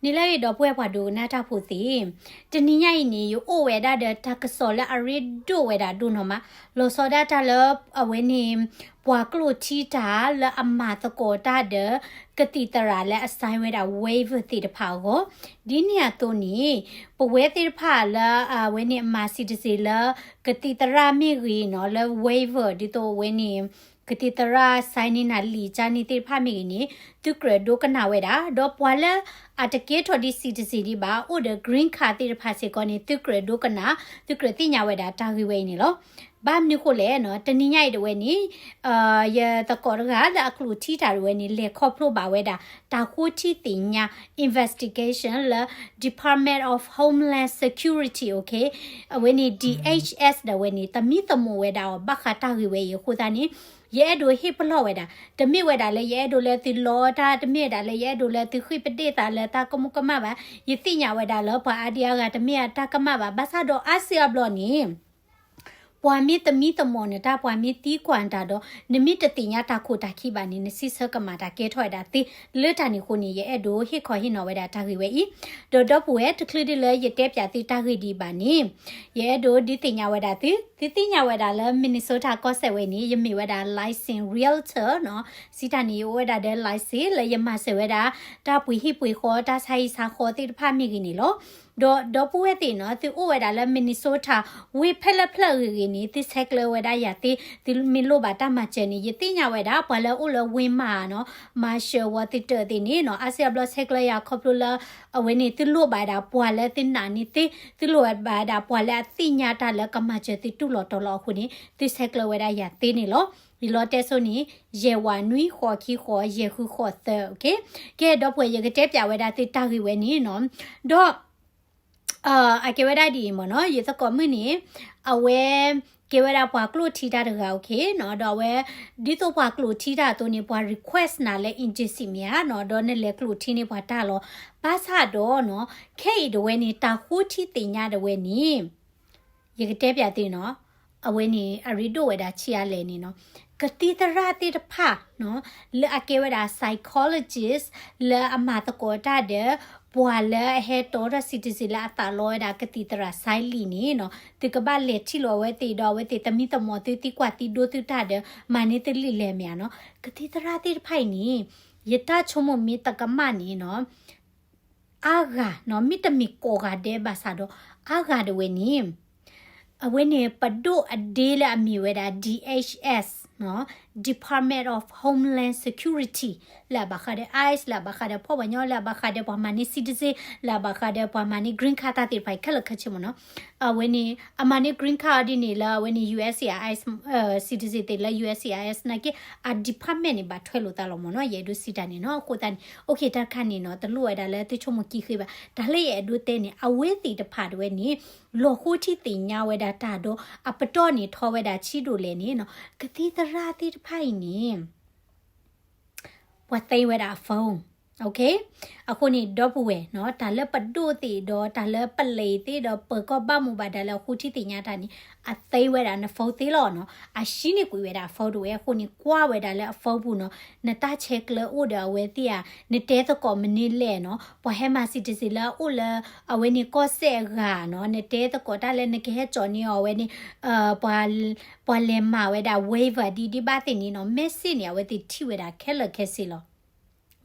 နံၤလၢအဂ့ၤ ဒီပုၢ်ဝဲၢ်ပှၤဒိကနၣ်တၢ်ဖိသ့ၣ်, တနံၤညါအံၤန့ၣ် ယအိၣ်ဝဲဒၣ်ဒီးတၢ်ကစီၣ်လၢအရ့ဒိၣ်ဝဲဒၣ်ဒိၣ်နီၢ်မး, လီၤဆီဒၣ်တၢ်လၢအဝဲန့ၣ် ပှၤကျိၣ်ထံတၢ်လၢအမၤသကိးတၢ်ဒီး ကသံၣ်သရၣ်လၢအ sign ဝဲဒၣ် waiver သ့ၣ်တဖၣ်အဂီၢ်, ဒ်န့ၣ်အသိးန့ၣ် ပဝဲသ့ၣ်တဖၣ်လၢအဝဲန့ၣ်အမၤ citizen လၢ ကသံၣ်သရၣ်မ့ၢ်ဂ့ၤနီၤ လၢ waiver ဒ်သိးအဝဲန့ၣ် ကသံၣ်သရၣ် sign န့ၢ်နၤလံာ်ကၠါန့ၣ်သ့ၣ်တဖၣ်မ့ၢ်ဂ့ၤန့ၣ် သုကြၢးဒိကနၣ်ဝဲဒၣ်, ဒီးပှၤလၢအတကဲထီၣ်ဒ် citizen ဒံးဘၣ် အိၣ်ဒီး green card သ့ၣ်တဖၣ်စ့ၢ်ကီးန့ၣ် သုကြၢးဒိကနၣ်, သုကြၢးသ့ၣ်ညါဝဲဒၣ်တၢ်ဂ့ၢ်ဝဲအံၤန့ၣ်လီၤ. ဘၣ်မနုၤဃိလဲၣ်နီၤ တနံၤညါအံၤတဝဲန့ၣ် ယသကိးတဂၤလၢအကျိၣ်ထံတၢ်တဝဲန့ၣ် လဲၤခီဖျိဘၣ်ဝဲဒၣ် တၢ်ဃိထံသ့ၣ်ညါ investigation လၢ Department of Homeland Security, okay, အဝဲန့ၣ် DHS ဒၣ်ဝဲန့ၣ် သမံသမိးဝဲဒၣ်အီၤ ဘၣ်ဃးတၢ်ဂ့ၢ်ဝဲအံၤအဃိသတးန့ၣ် ယအဲၣ်ဒိးဟ့ၣ်ပလီၢ်ဝဲဒၣ်, တမ့ၢ်ဝဲဒၣ်လၢယအဲၣ်ဒိးလၢသုလီတၢ်, တမ့ၢ်ဝဲဒၣ်လၢယအဲၣ်ဒိးလၢသုဃ့ၢ်ပဒ့ၣ်သးလၢတၢ်ကမူကမၣ်ဘၣ်, ယသ့ၣ်ညါဝဲဒၣ်လၢပှၤအါဒံအါဂၤတမ့ၢ်အတၢ်ကမၣ်ဘၣ်, ဘၣ်ဆၣ်ဒီးအါစုအါဘျီန့ၣ် ပှၤမ့ၢ်သမံသမိးနတၢ် ပှၤမ့ၢ်သံကွၢ်နတၢ်ဒီး နမ့ၢ်တသ့ၣ်ညါတၢ်ခိၣ်တၢ်ခံဘၣ်န့ၣ် နစံးဆၢကမၣ်တၢ်ကဲထီၣ်ဝဲဒၣ်သ့, လၢတၢ်န့ၣ်အဃိန့ၣ် ယအဲၣ်ဒိးဟ့ၣ်ခီဟ့ၣ်နီၤဝဲဒၣ်တၢ်ဂ့ၢ်ဝဲအံၤ, ဒီးဒီပုၢ်ဝဲၢ်တချုးဒ်လၢယတဲပၠးသုတၢ်ဂ့ၢ်ဒံးဘၣ်န့ၣ် ယအဲၣ်ဒိးဒုးသ့ၣ်ညါဝဲဒၣ်သု, သုသ့ၣ်ညါဝဲဒၣ်လၢ Minnesota ကီၢ်စဲၣ်ဝဲန့ၣ် ယမ့ၢ်ဝဲဒၣ် license realtor နီၤ, စံးတၢ်န့ၣ် ယအိၣ်ဝဲဒၣ်ဒီး license လၢယမၤစၢၤဝဲဒၣ် တၢ်ပှ့ၤဟံၣ်ပှ့ၤဃီ တၢ်ဆါဟံၣ်ဆါဃီသ့ၣ်တဖၣ်မ့ၢ်ဂ့ၤန့ၣ်လီၤ. ဒီးဒီပုၢ်ဝဲၢ်သ့ၣ်နီၤ သုအိၣ်ဝဲဒၣ်လၢ Minnesota ဝ့ၢ်ဖဲလဲၣ်ဖျၢၣ်ဂ့ၤဂ့ၤန့ၣ် သုဆဲးကျၢဝဲဒၣ်ယၤသ့, သုမ့ၢ်လိၣ်ဘၣ်တၢ်မၤစၢၤန့ၣ် ယသ့ၣ်ညါဝဲဒၣ် ပှၤလၢအအိၣ်လၢဝ့ၢ်မးနီၤ, Marshall ဝဲသ့ၣ်တၢၢ်သ့ၣ်န့ၣ်နီၤ, အါစုအါဘျီဆဲးကျၢယၤခီဖျိလၢ အဝဲန့ၣ် သုလိၣ်ဘၣ်ဒၣ်ပှၤလၢသုနာ်န့ၢ်သ့, သုလိၣ်ဘၣ်ဒၣ်ပှၤလၢအသ့ၣ်ညါတၢ်လၢကမၤစၢၤသုတူၢ်လိာ်တီၤလိာ်အဃိန့ၣ် သုဆဲးကျၢဝဲဒၣ်ယၤသ့န့ၣ်လီၤ. ယလီၤတဲစိန့ၣ် ယဲၢ်ဝးနွံဃိးခံဃိး ယဲၢ်ဃုဃိးသၢ, okay. ကဲ ဒီပုၢ်ဝဲၢ် ယကတဲပၠးဝဲဒၣ်သုတၢ်ဂ့ၢ်ဝဲန့ၣ်နီၤ, ဒီး အကဲဝဲဒၣ်ဒ်အံၤမ့ၢ်နီၤ, ယသကိးမုၣ်န့ၣ် အဝဲ ကဲဝဲဒၣ်ပှၤကျိၣ်ထံတၢ်တဂၤ okay နီၤ, ဒီးအဝဲ ဒ်သိးပှၤကျိၣ်ထံတၢ်အသိးန့ၣ် ပှၤ request နၤလၢ agency မ့ၢ်ဧါနီၤ, ဒီးနလဲၤကျိၣ်ထံန့ၢ်ပှၤတၢ်လီၤ. ဘၣ်ဆၣ်ဒီးနီၤ ခဲအံၤတဝဲန့ၣ် တၢ်ဃိထံသ့ၣ်ညါတဝဲန့ၣ် ယကတဲပၠးသုနီၤ, အဝဲန့ၣ် အရ့ဒိၣ်ဝဲဒၣ်ဆံးအါလဲၣ်န့ၣ်နီၤ, ကသံၣ်သရၣ်သ့ၣ်တဖၣ်နီၤ လၢအကဲဝဲဒၣ် psychologist လၢအမၤသကိးတၢ်ဒီး ပှၤလၢအဟဲတီထီၣ် citizen လၢအသးလီဝဲဒၣ်ကသံၣ်သရၣ် sign လံာ်န့ၣ်နီၤ, သုကဘၣ်လဲၤထံၣ်လီၤအဝဲသ့ၣ်ဒီး အဝဲသ့ၣ်သမံသမိးသု သံကွၢ်သံဒိသုတၢ်ဒီး မၤန့ၢ်သုလံာ်လဲၢ်မ့ၢ်ဧါနီၤ. ကသံၣ်သရၣ်သ့ၣ်တဖၣ်အံၤန့ၣ် ယတၢ်ဆိကမိၣ်မ့ၢ်တကမၣ်န့ၣ်နီၤ အါဂၤနီၤ မ့တမ့ၢ်ကိးဂၤဒဲးဘၣ်ဆၣ်ဒီး အါဂၤတဝဲန့ၣ် အဝဲန့ၣ် ပဒိၣ်အဒ့လၢအမ့ၢ်ဝဲဒၣ် DHS နီၤ, Department of Homeland Security လၢအဘၣ်ဃးဒီး ICE လၢအဘၣ်ဃးဒီးဖီၣ်ပှၤညီ လၢအဘၣ်ဃးဒီးပှၤမၤန့ၢ် citizen လၢအဘၣ်ဃးဒီးပှၤမၤန့ၢ် green card တၢ်သ့ၣ်တဖၣ်အံၤ ခဲလၢာ်ခဲဆ့မ့ၢ်နီၤ. အဝဲန့ၣ် အမၤန့ၢ် green card အီၤဒ်န့ၣ်လၢအဝဲန့ၣ် USCIS, citizen သ့ၣ်လၢ USCIS နာ်က့ အ department န့ၣ် ဘၣ်ထွဲလိာ်သးလီၤမ့ၢ်နီၤ. ယအဲၣ်ဒိးစံးတၢ်န့ၣ်နီၤ. အဃိသတးန့ၣ် okay တၢ်တခါန့ၣ်နီၤ တလိၣ်ဝဲဒၣ်လၢသုဆိကမိၣ်ကံဃ့ဘၣ်. တၢ်လၢယအဲၣ်ဒိးတဲန့ၣ် အဝဲသ့ၣ်တဖၣ်တဝဲန့ၣ် လီၤဃိထံသ့ၣ်ညါဝဲဒၣ်တၢ်ဒီး အပတီၢ်န့ၣ်ထီဝဲဒၣ်ဆံးဒိၣ်လဲၣ်န့ၣ်နီၤ. ကသံၣ်သရၣ်သ့ၣ်တဖၣ်အံၤန့ၣ် ပှၤသ့ဝဲဒၣ်အ phone, okay. အဃိန့ၣ် ဒီပုၢ်ဝဲၢ်နီၤ တၢ်လၢပဒိၣ်သ့ၣ်ဒီး တၢ်လၢပလံာ်သ့ၣ်ဒီး ပၢၤကီၢ်ဘၣ်မူဘၣ်ဒါလၢအဃိထံသ့ၣ်ညါတၢ်န့ၣ် အသ့ဝဲဒၣ်န phone သ့လီၤနီၤ. အဟံးန့ၢ်ကွံာ်ဝဲဒၣ်အ phone တဝဲအဃိန့ၣ် ကွၢ်ဝဲဒၣ်လၢအ phone ပူၤနီၤ နတၢ်ဆဲးကျၢအိၣ်ဒီးအဝဲသ့ၣ်ဧါ, နတဲသကိးမနုၤလဲၣ်နီၤ, ပှၤဟဲမၤ citizen လၢအအိၣ်လၢ အဝဲန့ၣ်ကီၢ်စဲၣ်အဂၤနီၤ, နတဲသကိးတၢ်လၢနကဟဲကၠီၣ်န့ၢ်အီၤဝဲန့ၣ် ပှၤလဲၤမၤဝဲဒၣ် waiver ဒ်ဒ်ဘၣ်သ့ၣ်န့ၣ်နီၤ, message န့ၣ် အဝဲသ့ၣ်ထံၣ်ဝဲဒၣ်ခဲလၢာ်ခဲဆ့လီၤ.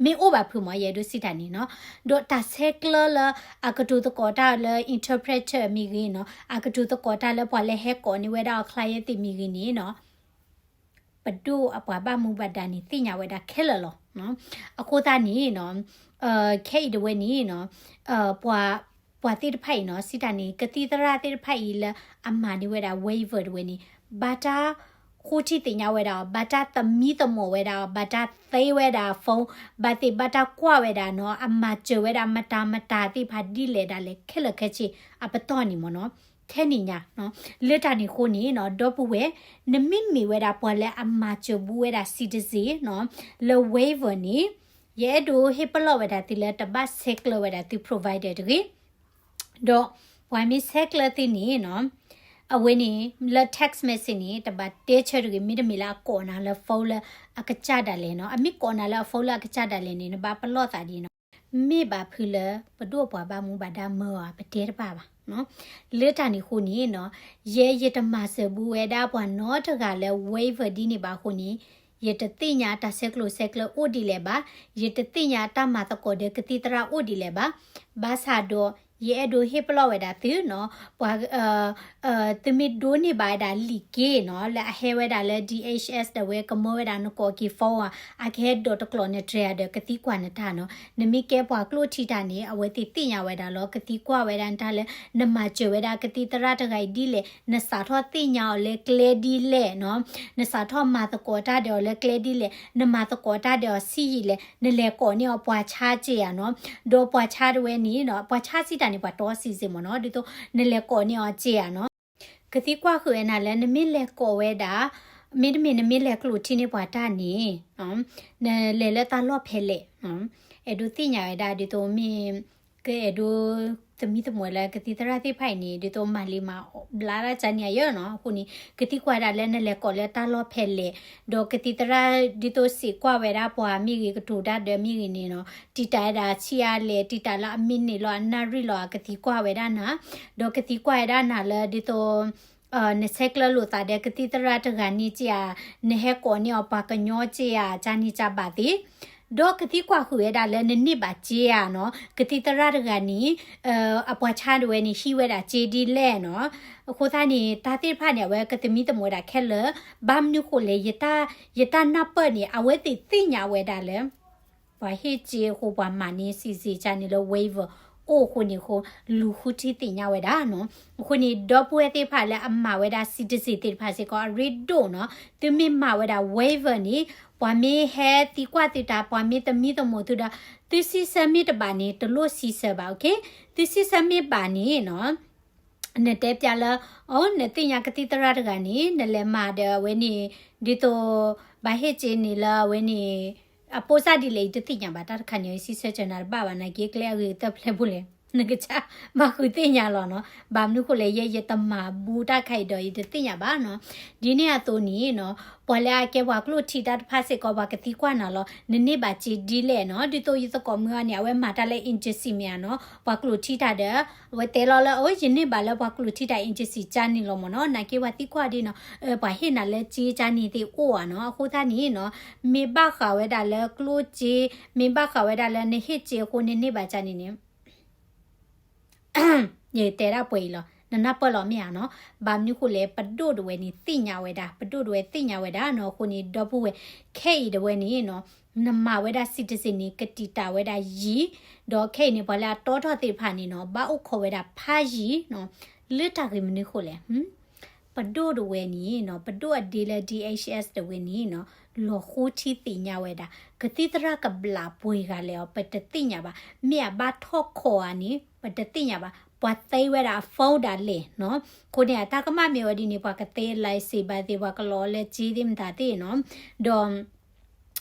မ့ၢ်အိၣ်ဘၣ်ဖုးမ့ၢ် ယအဲၣ်ဒိးစံးတၢ်န့ၣ်နီၤ. ဒီးတၢ်ဆဲးကျၢလၢ အကတိၤသကိးတၢ်လၢ interpreter မ့ၢ်ဂ့ၤနီၤ, အကတိၤသကိးတၢ်လၢပှၤလၢဟဲကိးန့ၢ်ဝဲဒၣ်အ client သ့ၣ်မ့ၢ်ဂ့ၤန့ၣ်နီၤ ပဒိၣ်အပှၤဘၣ်မူဘၣ်ဒါန့ၣ် သ့ၣ်ညါဝဲဒၣ်ခဲလၢာ်လီၤ. အဃိသတးန့ၣ်နီၤ ခဲအံၤတဝဲန့ၣ်နီၤ ပှၤသ့ၣ်တဖၣ်အံၤနီၤ စံးတၢ်န့ၣ် ကသံၣ်သရၣ်သ့ၣ်တဖၣ်အံၤလၢအမၤန့ၢ်ဝဲဒၣ် waiver တဝဲန့ၣ် ဘၣ်တၢ်ဃိထံသ့ၣ်ညါဝဲဒၣ်အီၤ, ဘၣ်တၢ်သမံသမိးဝဲဒၣ်အီၤ, ဘၣ်တၢ်သ့ဝဲဒၣ်အ phone, ဘၣ်သ့ၣ်ဘၣ်တၢ်ကွၢ်ဝဲဒၣ်နီၤ အမၤစၢၤဝဲဒၣ်မတၤမတၤသ့ၣ်တဖၣ်ဒ်လဲၣ်ဒၣ်လဲာ်ခဲလၢာ်ခဲဆ့ အပတီၢ်န့ၣ်မ့ၢ်နီၤ. ခဲန့ၣ်ညါ လၢတၢ်န့ၣ်အဃိန့ၣ်နီၤ ဒီပုၢ်ဝဲၢ် နမ့မ့ၢ်ဝဲဒၣ်ပှၤလၢအမၤစၢၤဘူးဝဲဒၣ် citizen နီၤ လၢ waiver န့ၣ် ယအဲၣ်ဒိးဟ့ၣ်ပလီၢ်ဝဲဒၣ်သုလၢတဘၣ်ဆဲးကျၢဝဲဒၣ်သု provider တဂ့ၤ. ဒီးပှၤမ့ၢ်ဆဲးကျၢသုန့ၣ်နီၤ အဝဲန့ၣ် လၢ text message န့ၣ် တဘၣ်တဲဆၢတဂ့ၤ, မ့တမ့ၢ်လၢအကိးနၤလၢ phone လၢအကစၢ်ဒၣ်လဲာ်နီၤ. အမ့ၢ်ကိးနၤလၢအ phone လၢအကစၢ်ဒၣ်လဲာ်န့ၣ် နဘၣ်ပလီၢ်သးဒ်နီၤ. မ့ၢ်ဘၣ်ဖုးလၢပဒိၣ်ပှၤဘၣ်မူဘၣ်ဒါမၢအီၤ ပတဲတဘၣ်ဘၣ်. လၢတၢ်န့ၣ်အဃိန့ၣ်နီၤ, ယဲယတမၤစၢၤဘူးဝဲဒၣ်ပှၤနီတဂၤလၢ waiver ဒ်န့ၣ်ဘၣ်အဃိန့ၣ်, ယတသ့ၣ်ညါတၢ်ဆဲးကျိးဆဲးကျၢအိၣ်ဒ်လဲၣ်ဘၣ်, ယတသ့ၣ်ညါတၢ်မၤသကိးဒီးကသံၣ်သရၣ်အိၣ်ဒ်လဲၣ်ဘၣ်. ဘၣ်ဆၣ်ဒီး ယအဲၣ်ဒိးဟ့ၣ်ပလီၢ်ဝဲဒၣ်သုနီၤ, ပှၤ သုမ့ၢ်ဒိးန့ၢ်ဘၣ်ဝဲဒၣ်လံာ်က့နီၤ လၢအဟဲဝဲဒၣ်လၢ D H S ဒီးဝဲကမၢဝဲဒၣ်နကိးက့ၤ form ဧါ, အကဟဲဒိးတကျိးနတြဲၤဧါဒီး ကသံကွၢ်နတၢ်နီၤ. နမ့ၢ်ကဲပှၤကျိၣ်ထံတၢ်န့ၣ် အဝဲသ့ၣ်သ့ၣ်ညါဝဲဒၣ်လီၤ. ကသံကွၢ်ဝဲဒၣ်နတၢ်လၢ နမၤစၢၤဝဲဒၣ်ကသံၣ်သရၣ်တဂၤအံၤဒ်လဲၣ်, နစးထီၣ်သ့ၣ်ညါအီၤလၢကျဲဒ်လဲၣ်နီၤ, နစးထီၣ်မၤသကိးတၢ်ဒီးအီၤလၢကျဲဒ်လဲၣ်, နမၤသကိးတၢ်ဒီးအီၤဆံးယံာ်လဲၣ်, နလဲၤကိးန့ၢ်အီၤပှၤဆါက့ဧါနီၤ. ဒီးပှၤဆါတဝဲန့ၣ်နီၤ, ပှၤဆါစံးတၢ်န့ၣ် ပှၤတီစံးစ့ၢ်မ့ၢ်နီၤ, ဒ်သိး နလဲၤကိးန့ၢ်အီၤက့ဧါနီၤ. ကသံကွၢ်ဃုာ်ဝဲနၤလၢ နမ့ၢ်လဲၤကိးဝဲဒၣ်, မ့တမ့ၢ်နမ့ၢ်လဲၤကျိးထံန့ၢ်ပှၤတၢ်န့ၣ်, နလဲၤလၢတၢ်လီၢ်ဖဲလဲၣ်, အဲၣ်ဒိးသ့ၣ်ညါဝဲဒၣ် ဒ်သိးမ့ၢ် ကအဲၣ်ဒိးသမံသမိးလၢကသံၣ်သရၣ်သ့ၣ်တဖၣ်အံၤန့ၣ် ဒ်သိးမၤလံမၤဘျါတၢ်ကန့ၣ်အယၢနီၤ. အဃိန့ၣ် ကသံကွၢ်ဝဲဒၣ်လၢနလဲၤကိးလၢတၢ်လီၢ်ဖဲလဲၣ်, ဒီးကသံၣ်သရၣ်ဒ်သိးစံးကွၢ်ဝဲဒၣ်ပှၤမ့ၢ်ဂ့ၤ ကတိၤတၢ်ဒီးမ့ၢ်ဂ့ၤန့ၣ်နီၤ, တံာ်တာ်ဝဲဒၣ်ဆံးအါလဲၣ်, တံာ်တာ်လၢအမံးနံးလီၤ အနၣ်ရံၣ်လီၤ အကသံကွၢ်ဝဲဒၣ်နၤ, ဒီးကသံကွၢ်ဝဲဒၣ်နၤလၢဒ်သိး နဆဲးကျၢလိာ်သးဒီးကသံၣ်သရၣ်တဂၤန့ၣ်က့ဧါ, နဟဲကိးန့ၢ်အီၤပှၤကညီက့ဧါ, ကန့ၣ်ကဘၣ်သ့, ဒီးကသံကွၢ်ဃုာ်ဝဲဒၣ်လၢနန့ၢ်ဘၣ်က့ဧါနီၤ, ကသံၣ်သရၣ်တဂၤန့ၣ် အပှၤဆါတဝဲန့ၣ် ဟံးဝဲဒၣ်က့ဒ်လဲၣ်နီၤ. အဃိသတးန့ၣ် တၢ်သ့ၣ်တဖၣ်န့ၣ် အဝဲကသမံသမိးဝဲဒၣ်ခဲလၢာ်, ဘၣ်မနုၤဃိလဲၣ် ယတၢ်နၢ်ပၢၢ်န့ၣ် အဝဲသ့ၣ်သ့ၣ်ညါဝဲဒၣ်လၢ ပှၤဟ့ၣ်က့အဃိ ပှၤမၤန့ၢ် citizen န့ၣ်လၢ waiver အိၣ်အဃိန့ၣ်အဃိ လူၤဃုထံသ့ၣ်ညါဝဲဒၣ်နီၤ. အဃိန့ၣ် ဒီပုၢ်ဝဲၢ်သ့ၣ်တဖၣ်လၢအမၤဝဲဒၣ် citizen သ့ၣ်တဖၣ်စ့ၢ်ကီး အရ့ဒိၣ်နီၤ. သုမ့ၢ်မၤဝဲဒၣ် waiver န့ၣ် ပှၤမ့ၢ်ဟဲသံကွၢ်သုတၢ် ပှၤမ့ၢ်သမံသမိးသုဒီး သုစံးဆၢမ့ၢ်တဘၣ်န့ၣ် တလိၣ်စံးဆၢဘၣ် okay. သုစံးဆၢမ့ၢ်ဘၣ်န့ၣ်နီၤ နတဲပျဲလၢ အိ နသ့ၣ်ညါကသံၣ်သရၣ်တဂၤန့ၣ် နလဲၤမၤဒီးအဝဲန့ၣ် ဒ်သိး ဘၣ်ဟ့ၣ်က့န့ၣ်လၢအဝဲန့ၣ် အပိၢ်စၢ်ဒ်လဲၣ် ယတသ့ၣ်ညါဘၣ် တၢ်တခါန့ၣ် ယစံးဆၢစၢၤနၤတဘၣ်ဘၣ် နာ်က့ကျဲအဂ့ၤကတၢၢ်ဖျဲၣ်ဖိလဲၣ် နကစၢ်ဘၣ်ဃုသ့ၣ်ညါလီၤနီၤ. ဘၣ်မနုၤဃိလဲၣ် ယဲယတမၤဘူးတၢ်ခါအံၤဒီး ယတသ့ၣ်ညါဘၣ်နီၤ. ဒ်န့ၣ်အသိးန့ၣ်နီၤ ပှၤလၢအကဲပှၤကျိၣ်ထံတၢ်တဖၣ်စ့ၢ်ကီး ပှၤကသံကွၢ်နၤလီၤ နန့ၢ်ဘၣ်က့ဒ်လဲၣ်နီၤ. ဒ်သိးယသကိးမုၢ်အီၤန့ၣ် အဝဲမၤတၢ်လၢ agency မ့ၢ်ဧါနီၤ ပှၤကျိၣ်ထံတၢ်ဒီး အဝဲတဲလီၤလၢ အိ ယန့ၢ်ဘၣ်လၢပှၤကျိၣ်ထံတၢ် agency ကန့ၣ်လီၤမ့ၢ်နီၤ. နာ်က့ပှၤသံကွၢ်ဒ်နီၤ ပှၤဟ့ၣ်နၤလၢက့ကန့ၣ်သ့ၣ်အိၣ်ဧါနီၤ. အဃိသတးန့ၣ်နီၤ မ့ၢ်ဘၣ်ဃးဝဲဒၣ်လၢကျိၣ်စ့ မ့ၢ်ဘၣ်ဃးဝဲဒၣ်လၢနဟ့ၣ်က့အဃိ နန့ၢ်ဘၣ်ကန့ၣ်န့ၣ် ယတဲဒၣ်ပှဲၤအံၤလီၤ နနၢ်ပၢၢ်လီၤမ့ၢ်ဧါနီၤ. ဘၣ်မနုၤဃိလဲၣ် ပဒိၣ်တဝဲန့ၣ် သ့ၣ်ညါဝဲဒၣ် ပဒိၣ်တဝဲသ့ၣ်ညါဝဲဒၣ်နီၤ. အဃိန့ၣ် ဒီပုၢ်ဝဲၢ် ခဲအံၤတဝဲန့ၣ်နီၤ နမၤဝဲဒၣ် citizen န့ၣ် ကတံာ်တာ်ဝဲဒၣ်ယံာ် ဒီးခဲအံၤန့ၣ် ပှၤလၢအတီထီၣ်သ့ၣ်တဖၣ်န့ၣ်နီၤ ဘၣ်အိၣ်ခိးဝဲဒၣ်ဖးယံာ်နီၤ လၢတၢ်ဂ့ၢ်မနုၤဃိလဲၣ် ပဒိၣ်တဝဲန့ၣ်နီၤ ပဒိၣ်အဒ့လၢ D H S တဝဲန့ၣ်နီၤ လီၤဃိထံသ့ၣ်ညါဝဲဒၣ် ကသံၣ်သရၣ်ကဘျးပှဲၤဂၤလဲၣ်အီၤ ပတသ့ၣ်ညါဘၣ်. မ့ၢ်အဘၣ်ထီၣ်ခိးဧါန့ၣ် ပတသ့ၣ်ညါဘၣ်. ပှၤသ့ဝဲဒၣ်အ phone ဒၣ်လဲာ်နီၤ. အဃိန့ၣ် အတၢ်ကမၣ်မ့ၢ်ဝဲဒ်န့ၣ် ပှၤကသ့ license ဘၣ်သ့ၣ် ပှၤကလီၤလၢက့သ့ၣ်မတၤသ့ၣ်နီၤ. ဒီး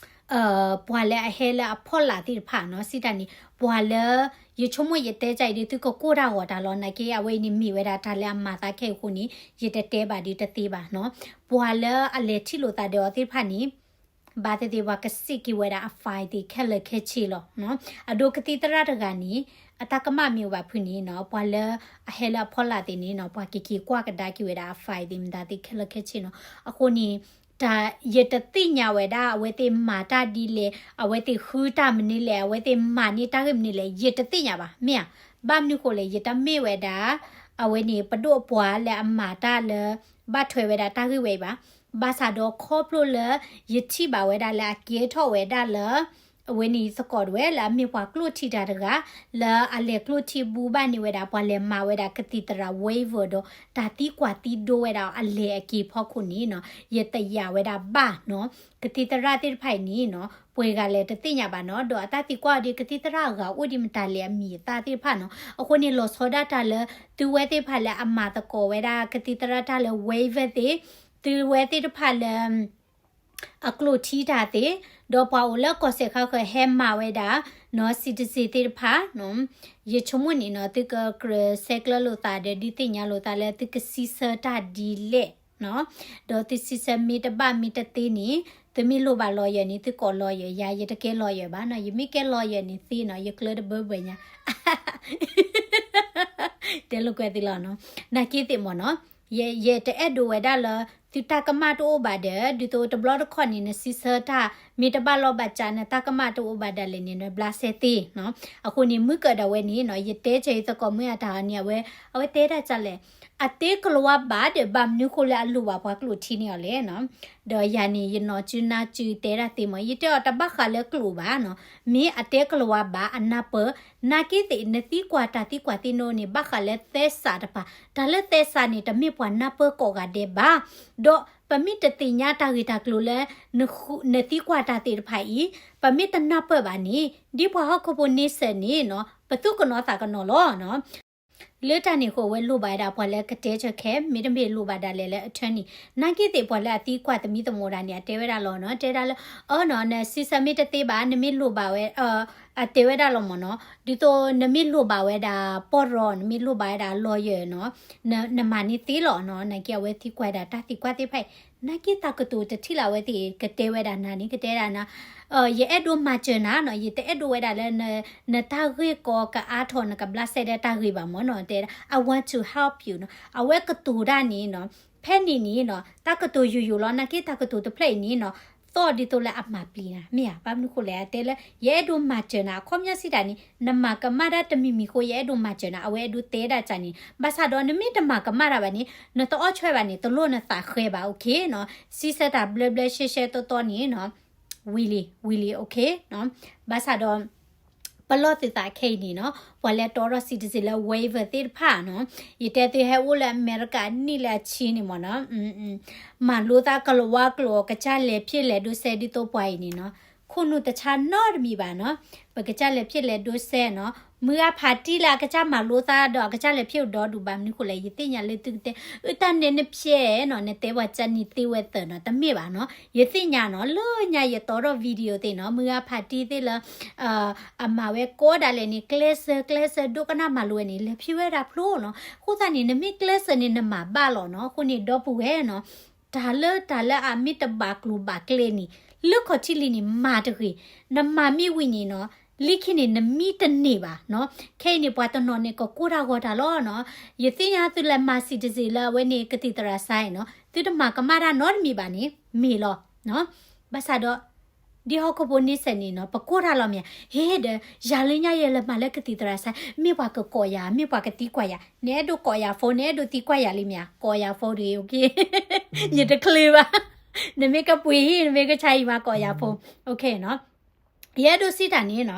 ပှၤလၢအဟဲလၢအဖီလာ်သ့ၣ်တဖၣ်နီၤ စံးတၢ်န့ၣ် ပှၤလၢ ယဆိကမိၣ်ယတဲကၢ်အံၤဒီး သုကကိၢ်တၢ်ဂီၤတၢ်လီၤ နာ်က့ အဝဲအံၤန့ၣ်မ့ၢ်ဝဲဒၣ်တၢ်လၢအမၤသးခဲအံၤအဃိန့ၣ် ယတတဲဘၣ်ဒီးတသ့ဘၣ်နီၤ. ပှၤလၢအလဲၤထံၣ်လိာ်သးဒီးအီၤသ့ၣ်တဖၣ်န့ၣ် ဘၣ်သ့ၣ်သ့ၣ် ပှၤကစံးက့ၤဝဲဒၣ်အ file သ့ၣ်ခဲလၢာ်ခဲဆ့လီၤ. အဒိကသံၣ်သရၣ်တဂၤန့ၣ် အတၢ်ကမၣ်မ့ၢ်အိၣ်ဘၣ်ဖုန့ၣ်နီၤ ပှၤလၢအဟဲလၢအဖီလာ်သ့ၣ်န့ၣ်နီၤ ပှၤက့ၤက့ၤကွၢ်ကဒါက့ၤဝဲဒၣ်အ file သ့ၣ်မတၤသ့ၣ်ခဲလၢာ်ခဲဆ့နီၤ. အဃိန့ၣ် တၢ် ယတသ့ၣ်ညါဝဲဒၣ် အဝဲသ့ၣ်မၤတၢ်ဒ်လဲၣ် အဝဲသ့ၣ်ဃုတၢ်မနုၤလဲၣ် အဝဲသ့ၣ်မၤန့ၢ်တၢ်ဂ့ၢ်မနုၤလဲၣ် ယတသ့ၣ်ညါဘၣ် မ့ၢ်ဧါ. ဘၣ်မနုၤဃိလဲၣ် ယတမ့ၢ်ဝဲဒၣ် အဝဲန့ၣ် ပဒိၣ်အပှၤလၢအမၤတၢ်လၢ ဘၣ်ထွဲဝဲဒၣ်တၢ်ဂ့ၢ်ဝဲအံၤဘၣ်. ဘၣ်ဆၣ်ဒီးခီဖျိလၢ ယထံၣ်ဘၣ်ဝဲဒၣ်လၢအကဲထီၣ်ဝဲဒၣ်လၢ အဝဲန့ၣ်သကိးတဝဲလၢအမ့ၢ်ပှၤကျိၣ်ထံတၢ်တဂၤ လၢအလဲၤကျိၣ်ထံဘူဘၣ်န့ၢ်ဝဲဒၣ် ပှၤလဲၤမၤဝဲဒၣ်ကသံၣ်သရၣ် waiver ဒီး တၢ်သံကွၢ်သံဒိဝဲဒၣ်အလဲၢ်အက့ၤဖီခိၣ်န့ၣ်နီၤ ယတယာ်ဝဲဒၣ်ဘၣ်နီၤ. ကသံၣ်သရၣ်သ့ၣ်တဖၣ်အံၤန့ၣ်နီၤ ပှဲၤဂၤလဲၣ်တသ့ၣ်ညါဘၣ်နီၤ. ဒီးအတၢ်သံကွၢ်အီၤဒီး ကသံၣ်သရၣ်အဂၤအိၣ်ဒံးမတၤလဲၣ်အမံၤအသၣ်သ့ၣ်တဖၣ်နီၤ. အဃိန့ၣ် လီၤဆီဒၣ်တၢ်လၢ သုဝဲသ့ၣ်တဖၣ်လၢအမၤသကိးဝဲဒၣ်ကသံၣ်သရၣ်တၢ်လၢ waiver သ့ၣ် သုဝဲသ့ၣ်တဖၣ်လၢ အကျိၣ်ထံတၢ်သ့ၣ် ဒီးပှၤအိၣ်လၢကီၢ်စဲၣ်ဃါဃၢၤဟဲမၤဝဲဒၣ်နီၤ citizen သ့ၣ်တဖၣ် ယဆိကမိၣ်န့ၣ်နီၤ သုကကြၢးဆဲးကျၢလိာ်သးဒီး ဒုးသ့ၣ်ညါလိာ်သးလၢသုကစံးဆၢတၢ်ဒ်လဲၣ်နီၤ. ဒီးသုစံးဆၢမ့ၢ်တဘၣ်မ့ၢ်တသ့န့ၣ် သုမ့ၢ်လိၣ်ဘၣ် lawyer န့ၣ် သုကိး lawyer ယၤ ယတကဲ lawyer ဘၣ်နီၤ, ယမ့ၢ်ကဲ lawyer န့ၣ်သ့နီၤ, ယကျၢတဘၢဘၢညါ တဲလိာ်ကွဲသုလီၤနီၤ. နာ်က့သ့ၣ်မ့ၢ်နီၤ, ယ ယတအဲၣ်ဒိးဝဲဒၣ်လၢ သုတၢ်ကမၣ်တအိၣ်ဘၣ်ဒီး ဒ်သိးတဘျီတခီၣ်န့ၣ် နစံးဆၢတၢ် မ့ၢ်တဘၣ်လီၢ်ဘၣ်စး နတၢ်ကမၣ်တအိၣ်ဘၣ်ဒၣ်လဲာ်န့ၣ် နဘျးစဲသ့နီၤ. အဃိန့ၣ် မုၢ်ကၢၢ်ဒၣ်ဝဲန့ၣ်နီၤ, ယတဲစၢၤယသကိးမုၢ်အတၢ်အီၤန့ၣ် အဝဲ အဝဲတဲဒၣ်ဒ်လဲၣ်, အတ့ကလီၤဝါဘၣ်ဒီး ဘၣ်မနုၤဃိလၢအလိၣ်ဘၣ်ပှၤကျိာ်ထံန့ၣ်အီၤလဲၣ်နီၤ. ဒီးယၤန့ၣ် ယနီၢ်စုနၢ်စုတဲဒၣ်သ့မ့ၢ် ယတဲအီၤတဘၣ်ဃးလၢကျိာ်ဘၣ်နီၤ, မ့ၢ်အတ့ကလီၤဝါဘၣ်အနၢ်ပၢၢ်, နာ်က့သ့ၣ် နသံကွၢ်တၢ်သံကွၢ်သ့ၣ်နီၣ်န့ၣ် ဘၣ်ဃးလၢသဲစးတပၤ, တၢ်လၢသဲစးန့ၣ် တမ့ၢ်ပှၤနၢ်ပၢၢ်ကိးဂၤဒဲးဘၣ်, ဒီးပမ့ၢ်တသ့ၣ်ညါတၢ်ဂ့ၢ်တၢ်ကျိၤလၢ နဃု- နသံကွၢ်တၢ်သ့ၣ်တဖၣ်အံၤ, ပမ့ၢ်တနၢ်ပၢၢ်ဘၣ်န့ၣ် ဒ်ပှၤဟီၣ်ခိၣ်ဖိန့ဆၢၣ်န့ၣ်နီၤ, ပသူၣ်ကနိးသးကနိးလီၤနီၤ. လၢတၢ်န့ၣ်အဃိ အဝဲလိၣ်ဘၣ်ဝဲဒၣ်ပှၤလၢကတဲဆၢခဲ မ့တမ့ၢ်လိၣ်ဘၣ်ဒၣ်လဲာ်လၢ attorney, နာ်က့သ့ၣ်ပှၤလၢအသံကွၢ်သမံသမိးတၢ်န့ၣ် အတဲဝဲဒၣ်လီၤနီၤ, တဲဒၣ်လၢ အၢနီၤ နစံးဆၢမ့ၢ်တသ့ဘၣ် နမ့ၢ်လိၣ်ဘၣ်ဝဲ အတဲဝဲဒၣ်လီၤမ့ၢ်နီၤ, ဒ်သိးနမ့ၢ်လိၣ်ဘၣ်ဝဲဒၣ်ပီၢ်ရီ နမ့ၢ်လိၣ်ဘၣ်ဝဲဒၣ် lawyer နီၤ, နမၤန့ၢ်သ့လီၤနီၤ, နာ်က့အဝဲသံကွၢ်ဒၣ်တၢ်သံကွၢ်သ့ၣ်တဖၣ်အံၤ, နာ်က့တၢ်ကတိၤတထံၣ်လၢအဝဲသ့ၣ် ကတဲဝဲဒၣ်နၤန့ၣ် ကတဲဒၣ်နၤ ယအဲၣ်ဒိးမၤစၢၤနၤနီၤ, ယတအဲၣ်ဒိးဝဲဒၣ်လၢ နတၢ်ဂ့ၢ်ကီကအါထီၣ် နကဘျးစဲဒီးတၢ်ဂ့ၢ်ဘၣ်မ့ၢ်နီၤ, တဲ I want to help you နီၤ, အဝဲကတိၤဒၣ်န့ၣ်နီၤ, ဖဲန့ၣ်န့ၣ်နီၤ တၢ်ကတိၤယိာ်ယိာ်လီၤ, နာ်က့တၢ်ကတိၤတဖျၢၣ်အံၤန့ၣ်နီၤ, သီၣ်ဒ်သိးလၢအမၤပျံၤနၤ မ့ၢ်ဧါ, ဘၣ်မနုၤဃိလဲၣ် အတဲလၢ ယအဲၣ်ဒိးမၤစၢၤနၤ အခီပညီစံးတၢ်န့ၣ် နမၤကမၣ်ဒၣ်တမံၤမံၤအဃိ ယအဲၣ်ဒိးမၤစၢၤနၤ, အဝဲအဲၣ်ဒိးတဲဒၣ်ကန့ၣ်, ဘၣ်ဆၣ်ဒီး နမ့ၢ်တမၤကမၣ်တၢ်ဘၣ်န့ၣ် နတအီၣ်ဆွဲဘၣ်န့ၣ် တလိၣ်နသးဃဲဘၣ် okay နီၤ, စံးဆၢတၢ်ဘျၢဘျၢရှဲရှဲတီတီန့ၣ်နီၤ ဝံၤလံ ဝံၤလံ okay နီၤ, ဘၣ်ဆၣ်ဒီး ပလီၢ်သုသးခဲအံၤန့ၣ်နီၤ, ပှၤလၢတီထီၣ် citizen လၢ waiver သ့ၣ်တဖၣ်နီၤ, ယတဲသုဟဲအိၣ်လၢအမဲရကၤနံၣ်လၢအဆံန့ၣ်မ့ၢ်နီၤ, မၤလိသးကလၤဝါကျိာ် ကစၢ်လဲၤဖံးလဲၤဒိးစဲးဒ်သိးပှၤအံၤန့ၣ်နီၤ, ခိၣ်နူာ်တဆါနီတမံၤဘၣ်နီၤ, ပကစၢ်လဲၤဖံးလဲၤဒိးစဲးနီၤ, မုၢ်ဂၤဖးတံၢ်လၢအကစၢ်မၤလိသးဒီးအကစၢ်လဲၤဖံးအိၣ်ဒီဒူၣ် ဘၣ်မနုၤဃိလဲၣ် ယသ့ၣ်ညါလၢသုကတဲ, အတၢ်နဲနဖျဲၣ်နီၤ, နတဲပှၤကစၢ်နံၤသ့ဝဲသၢနီၤ, တမ့ၢ်ဘၣ်နီၤ, ယသ့ၣ်ညါနီၤ, လၢညါယတီထီၣ် video သ့ၣ်နီၤ, မုၢ်ဂၤဖးတံၢ်သ့ၣ်လၢ အမၤဝဲကိးဒၣ်လဲာ်န့ၣ် ကျဲးစၢး ကျဲးစၢးဒိကနၣ်မၤလိဝဲန့ၣ် လဲၤဖံးဝဲဒၣ်ဖျိနီၤ, အဃိသတးန့ၣ် နမ့ၢ်ကျဲးစၢးန့ၣ် နမၤဘၣ်လီၤနီၤ, အဃိန့ၣ်ဒီပုၢ်ဝဲၢ်နီၤ, တၢ်လၢတၢ်လၢအမ့ၢ်တဘၣ်ကျိၤဘၣ်ကျဲန့ၣ်, လၢခီၣ်ထံးလံန့ၣ် မၤတဂ့ၤ, နမၤမ့ၢ်ဝံၤန့ၣ်နီၤ, လၢခံန့ၣ် နမံတန့ၢ်ဘၣ်နီၤ, ခဲအံၤန့ၣ် ပှၤတနီၤန့ၣ် ကကိၢ်တၢ်ဂီၤတၢ်လီၤနီၤ, ယသ့ၣ်ညါသုလဲၤမၤ citizen လၢအဝဲန့ၣ် ကသံၣ်သရၣ်စါအံၤနီၤ, သုတမၤကမၣ်တၢ်နီတမံၤဘၣ်န့ၣ် မ့ၢ်လီၤ, ဘၣ်ဆၣ်ဒီး ဒ်ဟီၣ်ခိၣ်ဖိန့ဆၢၣ်န့ၣ်နီၤ, ပကိၢ်တၢ်လီၤမ့ၢ်ဧါ, ဟ့ၣ်ဒီး ယၤလၢညါယဲလဲၤမၤလၢကသံၣ်သရၣ်စါ, မ့ၢ်ပှၤကကိးယၤ မ့ၢ်ပှၤကသံကွၢ်ယၤ, နအဲၣ်ဒိးကိးယၤ phone နအဲၣ်ဒိးသံကွၢ်ယၤလံမ့ၢ်ဧါ, ကိးယၤ phone တဂ့ၤ, okay, ယတချုးဘၣ်, နမ့ၢ်ကပှ့ၤဟံၣ် နမ့ၢ်ကဆါဟံၣ်မး ကိးယၤ phone, okay နီၤ ယအဲၣ်ဒိးစံးတၢ်န့ၣ်နီၤ,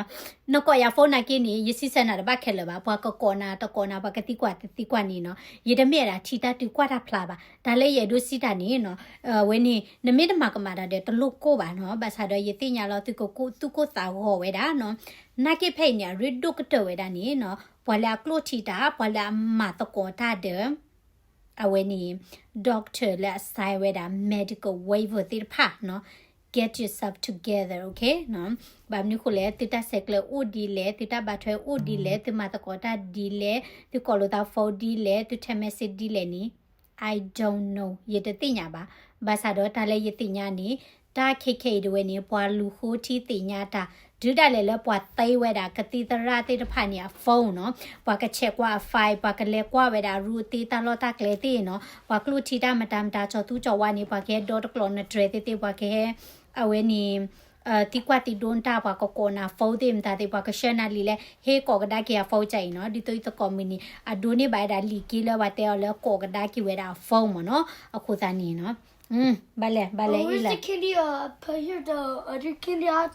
နကိးယၤ phone နာ်က့န့ၣ် ယစံးဆၢနၤတဘၣ်ခဲလၢာ်ဘၣ်, ပှၤကကိးနၤတကိးနၤ ပှၤကသံကွၢ်တသံကွၢ်န့ၣ်နီၤ, ယတမ့ၢ်ဒၣ်ထံၣ်တၢ်တုၤကွၢ်တၢ်ဖျါဘၣ်, တၢ်လၢယအဲၣ်ဒိးစံးတၢ်န့ၣ်နီၤ, အဝဲန့ၣ် နမ့ၢ်တမၤကမၣ်တၢ်ဒီး တလိၣ်ကိၢ်ဘၣ်နီၤ, ဘၣ်ဆၣ်ဒီးယသ့ၣ်ညါလီၤ သုကသူၣ်ကိၢ်သးဂီၤဝဲဒၣ်နီၤ, နာ်က့ဖဲအံၤန့ၣ် အရ့ဒိၣ်ကတၢၢ်ဝဲဒၣ်န့ၣ်နီၤ, ပှၤလၢအကျိၣ်ထံတၢ် ပှၤလၢအမၤသကိးတၢ်ဒီး အဝဲန့ၣ် doctor လၢအ sign ဝဲဒၣ် medical waiver သ့ၣ်တဖၣ်နီၤ, get yourself together, okay နီၤ, ဘၣ်မနုၤဃိလဲၣ် သုတၢ်ဆဲးကျၢအိၣ်ဒ်လဲၣ်, သုတၢ်ဘၣ်ထွဲအိၣ်ဒ်လဲၣ်, သုမၤသကိးတၢ်ဒ်လဲၣ်, သုကိးလိာ်သး phone ဒ်လဲၣ်, သု text message ဒ်လဲၣ်န့ၣ် I don't know, ယတသ့ၣ်ညါဘၣ်, ဘၣ်ဆၣ်ဒီးတၢ်လၢယသ့ၣ်ညါန့ၣ် တၢ်ခဲခဲအံၤတဝဲန့ၣ် ပှၤလူၤဃိထံသ့ၣ်ညါတၢ် တုၤဒၣ်လဲာ်လၢပှၤသ့ဝဲဒၣ် ကသံၣ်သရၣ်သ့ၣ်တဖၣ်န့ၣ် အ phone နီၤ, ပှၤက check ကွၢ်အ file, ပှၤကလဲၤကွၢ်ဝဲဒၣ် အရူအသ့ တၢ်လီၢ်တၢ်ကျဲသ့ၣ်နီၤ, ပှၤကျိၣ်ထံတၢ်မတၤမတၤ ကၠီၤသူကၠီၤဝါန့ၣ် ပှၤကဟဲဒီတကျိးနတြဲၤသ့ၣ်သ့ၣ် ပှၤကဟဲ အဝဲန့ၣ် သံကွၢ်သံဒိးနတၢ် ပှၤကကိးနၤ phone သ့ၣ်မတၤသ့ၣ် ပှၤကဆှၢနၤလံာ်လဲၣ်, ဟ့ၣ်ကိးကဒါက့ၤယၤ phone ကၢ်အံၤနီၤ, ဒ်သိးယသကိးမုၣ်န့ၣ် အဒိးန့ၢ်ဘၣ်ဝဲဒၣ်လံာ်က့လၢပှၤတဲအီၤလၢ ကိးကဒါက့ၤဝဲဒၣ်အ phone မ့ၢ်နီၤ, အဃိသတးန့ၣ်နီၤ ဘၣ်လဲၣ် ဘၣ်လဲၣ် Oh, where's the candy? Uh, put here the other candy. I,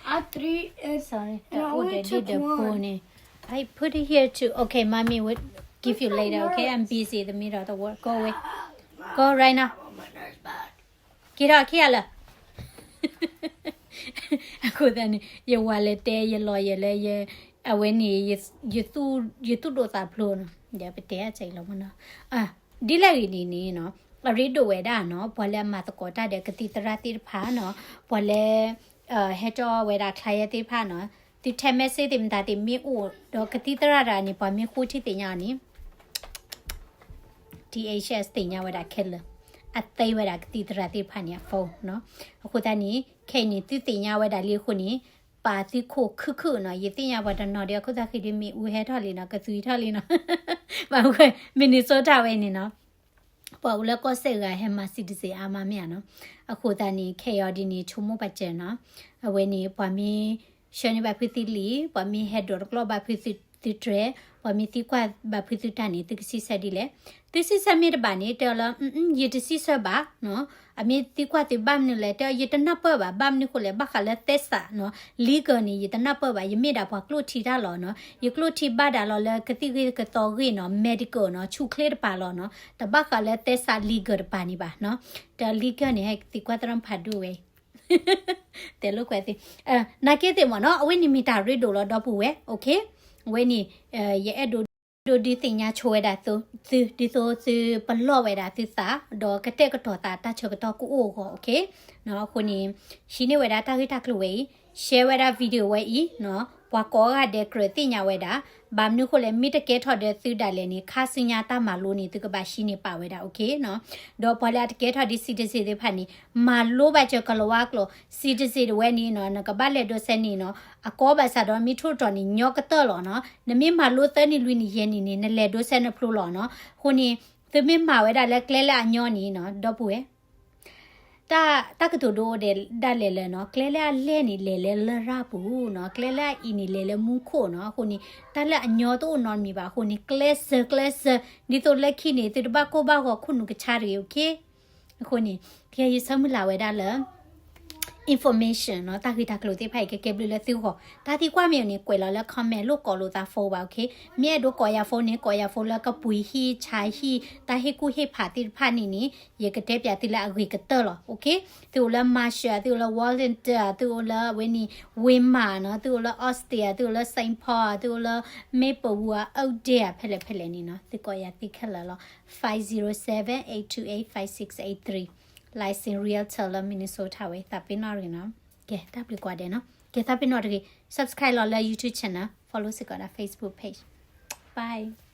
I three and, sorry, and I only took one. I put it here too. Okay, mommy will give you later, okay? I'm busy in the middle of the work. Go away. Go right now. က့ၤထီၣ်ခံဂၤလၢာ် အဃိသတးန့ၣ် ယဝၤလဲၤတဲယလီၤယဲလၢ အဝဲန့ၣ် ယသူၣ်ဒိၣ်သးဖျိးနီၤ, ဒီးပတဲအစဲအံၤလီၤမ့ၢ်နီၤ, ဒ်လဲၣ်ဂ့ၤန့ၣ်န့ၣ်နီၤ, အရ့ဒိၣ်ဝဲဒၣ်နီၤ, ပှၤလၢအမၤသကိးတၢ်ဒီးကသံၣ်သရၣ်သ့ၣ်တဖၣ်နီၤ, ပှၤလၢ ဟဲကၠီဝဲဒၣ် client သ့ၣ်တဖၣ်နီၤ, သု text message သ့ၣ်မတၤသ့ၣ်မ့ၢ်အိၣ်ဒီးကသံၣ်သရၣ်တဂၤန့ၣ် ပှၤမ့ၢ်ဃိထံသ့ၣ်ညါအီၤန့ၣ် DHS သ့ၣ်ညါဝဲဒၣ်ခဲလၢာ်, အသ့ဝဲဒၣ်ကသံၣ်သရၣ်သ့ၣ်တဖၣ်န့ၣ်အ phone နီၤ. အဃိသတးန့ၣ် ခဲအံၤန့ၣ် သုသ့ၣ်ညါဝဲဒၣ်လံအဃိန့ၣ် ပာ်သုခိၣ်ခုၣ်ခုၣ်နီၤ. ယသ့ၣ်ညါပှၤတနီၤဒီး အခိၣ်သတးဃံဒီးမ့ၢ်အူဟဲထီၣ်လံနီၤ, ကသူထီၣ်လံနီၤ. ဘၣ်ဝဲ Minnesota ဝဲန့ၣ်နီၤ ပှၤအိၣ်လၢကီၢ်စဲၣ်ဂၤဟဲမၤ citizen အါမးမ့ၢ်ဧါနီၤ. အဃိသတးန့ၣ် ခဲအံၤဒ်န့ၣ် ဆိကမိၣ်ပာ်စၢၤနီၤ. အဝဲန့ၣ် ပှၤမ့ၢ်ဆှၢန့ၢ်ဘၣ်ဖုသုလံာ်, ပှၤမ့ၢ်ဟဲဒိးတကျီၢ်ဘၣ်ဖုသုတြဲၤ, ပှၤမ့ၢ်သံကွၢ်ဘၣ်ဖုသုတၢ်န့ၣ် သုကစံးဆၢဒ်လဲၣ်. သုစံးဆၢမ့ၢ်တဘၣ်န့ၣ် တဲအီၤလၢ ယတစံးဆၢဘၣ်နီၤ. အမ့ၢ်သံကွၢ်သုဘၣ်မနုၤလဲၣ်, တဲအီၤ ယတနၢ်ပၢၢ်ဘၣ်, ဘၣ်မနုၤဃိလဲၣ်, ဘၣ်ဃးလၢသဲစးနီၤ legal န့ၣ် ယတနၢ်ပၢၢ်ဘၣ်, ယမ့ၢ်ဒၣ်ပှၤကျိၣ်ထံတၢ်လီၤနီၤ. ယကျိၣ်ထံဘၣ်ဒၣ်လီၤလၢကသံၣ်ဂ့ၢ်ကသီဂ့ၢ်နီၤ, medical နီၤ, ဆူၣ်ချ့တပၤလီၤနီၤ. တဘၣ်ဃးလၢသဲစး legal တပၤန့ၣ်ဘၣ်နီၤ. တဲအီၤ legal န့ၣ် ဟဲသံကွၢ်သရၣ်မုၣ်ဖးဒိၣ်ဝဲ တဲလိာ်ကွဲသ့ၣ်, နာ်က့သ့ၣ်မ့ၢ်နီၤ, အဝဲန့ၣ်မ့ၢ်တၢ်ရ့ဒိၣ်လီၤ ဒီပုၢ်ဝဲၢ်, okay. အဝဲန့ၣ် ယအဲၣ်ဒိး ဒိးဒုးသ့ၣ်ညါဆိဝဲဒၣ်သု ဒ်သိးသုပလီၢ်ဝဲဒၣ်သုသး ဒီးကတဲာ်ကတီၤသးတၢ်ဆၢကတီၢ်ကအိၣ်အဂီၢ်, okay. အဃိန့ၣ် ဟံးန့ၢ်ဝဲဒၣ်တၢ်ဂ့ၢ်တၢ်ကျိၤဝဲအံၤ, share ဝဲဒၣ် video ဝဲအံၤနီၤ, ပှၤကိးဂၤဒဲးကြၢးသ့ၣ်ညါဝဲဒၣ်. ဘၣ်မနုၤဃိလဲၣ်, မ့ၢ်တကဲထီၣ်ဒီးသုဒၣ်လဲာ်န့ၣ် ခါဆူညါတၢ်မၤလိန့ၣ် သုကဘၣ်ဟံးန့ၢ်ပာ်ဝဲဒၣ်, okay နီၤ. ဒီးပှၤလၢအတကဲထီၣ်ဒ် citizen သ့ၣ်တဖၣ်န့ၣ် မၤလိဘၣ်စၢၤကလၤဝါကျိာ်, citizen တဝဲန့ၣ်နီၤ နကဘၣ်လဲၤဒိးစဲန့ၣ်နီၤ, အကီဘၣ်ဆၣ်ဒီးမ့ၢ်ထိၣ်တီၤန့ၣ် ညီကတၢၢ်လီၤနီၤ. နမ့ၢ်မၤလိသၢနံၣ်လွံၢ်နံၣ်ယဲၢ်နံၣ်န့ၣ် နလဲၤဒိးစဲနဖျိလီၤနီၤ. အဃိန့ၣ် သုမ့ၢ်မၤဝဲဒၣ်လၢကျဲလၢအညီန့ၣ်နီၤ ဒီပုၢ်ဝဲၢ် တၢ် တၢ်ကတိၤဒိဒဲးဒၣ်လဲာ်လၢနီၤ, ကျဲလၢအလဲၢ်န့ၣ် လဲၤလၢလရာ်ပူၤနီၤ, ကျဲလၢအအံၤန့ၣ် လဲၤလၢမူခိၣ်နီၤ. အဃိန့ၣ် တၢ်လၢအညီတအိၣ်နီတမံၤဘၣ်. အဃိန့ၣ် ကျဲးစၢး ကျဲးစၢး ဒ်သိးလၢခံန့ၣ် သုတဘၣ်ကိၢ်ဘၣ်ဂီၤခိၣ်နူာ်ကဆါတဂ့ၤ, okay. အဃိန့ၣ် ကယဲၢ်ယဆၢမုၢ်လၢ်ဝဲဒၣ်လၢ information နီၤ, တၢ်ဂ့ၢ်တၢ်ကျိၤသ့ၣ်တဖၣ်အံၤ ကကဲဘျုးလၢသုဂီၢ်. တၢ်သံကွၢ်မ့ၢ်အိၣ်န့ၣ် ကွဲးလီၤလၢ comment လိၣ်ကိးလိာ်သး phone ဘၣ်, okay. မ့ၢ်အဲၣ်ဒိးကိးယၤ phone န့ၣ် ကိးယၤ phone လၢကပှ့ၤဟံၣ်ဆါဟံၣ် တၢ်ဟ့ၣ်ကူၣ်ဟ့ၣ်ဖးသ့ၣ်တဖၣ်န့ၣ်န့ၣ် ယကတဲပျးသုလၢအဂ့ၤကတၢၢ်လီၤ, okay. သုအိၣ်လၢ Marshall, သုအိၣ်လၢ Wallington, သုအိၣ်လၢအဝဲန့ၣ် Waymart နီၤ, သုအိၣ်လၢ Austin, သုအိၣ်လၢ Saint Paul, သုအိၣ်လၢ Maplewood, Oakdale, ဖဲလဲၣ်ဖဲလဲၣ်န့ၣ်နီၤ, သုကိးယၤသ့ခဲလၢာ်လီၤ. five zero seven, eight two eight, five six eight three. Licensed realtor လၢ Minnesota ဝဲ, သးပ့ၤနီၣ်ရ့ၣ်နီၤ. ကဲ တၢ်ဘျုးကိးဂၤဒဲးနီၤ. ကဲ သးပ့ၤနီၣ်တဂ့ၤ, subscribe လီၤလၢ YouTube channel, follow စ့ၢ်ကီးဒၣ် Facebook page. Bye.